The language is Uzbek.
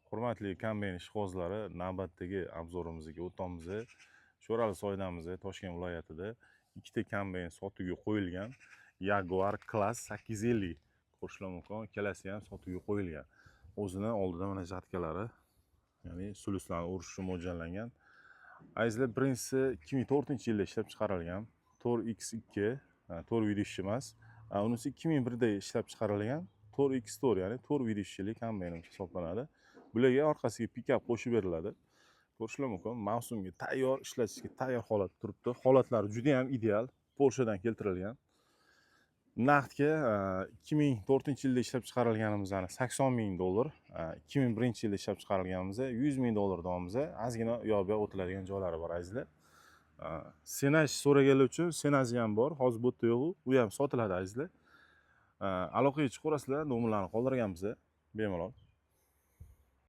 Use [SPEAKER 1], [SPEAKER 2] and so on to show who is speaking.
[SPEAKER 1] Hurmatli kombayn ishqibozlari, navbatdagi обзор imizga o'tamiz. Sho'rali soydamiz, Toshkent viloyatida ikkita kombayn sotuvga qo'yilgan. Jaguar Class 850 ko'rishlar mumkin. Ikkalasi ham sotuvga qo'yilgan. O'zini oldida mana жатка lari, ya'ni siluslarni o'rish uchun mo'ljallangan. Azizlar, birinchisi 2004-yilda ishlab chiqarilgan 4X2, 4 ведущий emas. Unisi 2001da ishlab chiqarilgan 4X4, ya'ni 4 ведущий li kombaynimiz hisoblanadi. Bularga orqasiga pikap qo'shib beriladi. Ko'rishlar mumkin, mavsumga tayyor, ishlatishga tayyor holatda turibdi. Holatlari juda ham ideal. Polshadan keltirilgan. Naqdga 2004-yilda ishlab chiqarilganimizni 80 ming dollar, 2001-yilda ishlab chiqarilganimizda 100 ming dollar deyapmiz. Ozgina u yoq bu yoq o'tiladigan joylari bor, azizlar. Senaj so'raganlar uchun senaji ham bor. Hozir bu yerda yo'q, u ham sotiladi, azizlar. Aloqaga chiqaverasizlar, nomerlarni qoldirganmiz bemalol.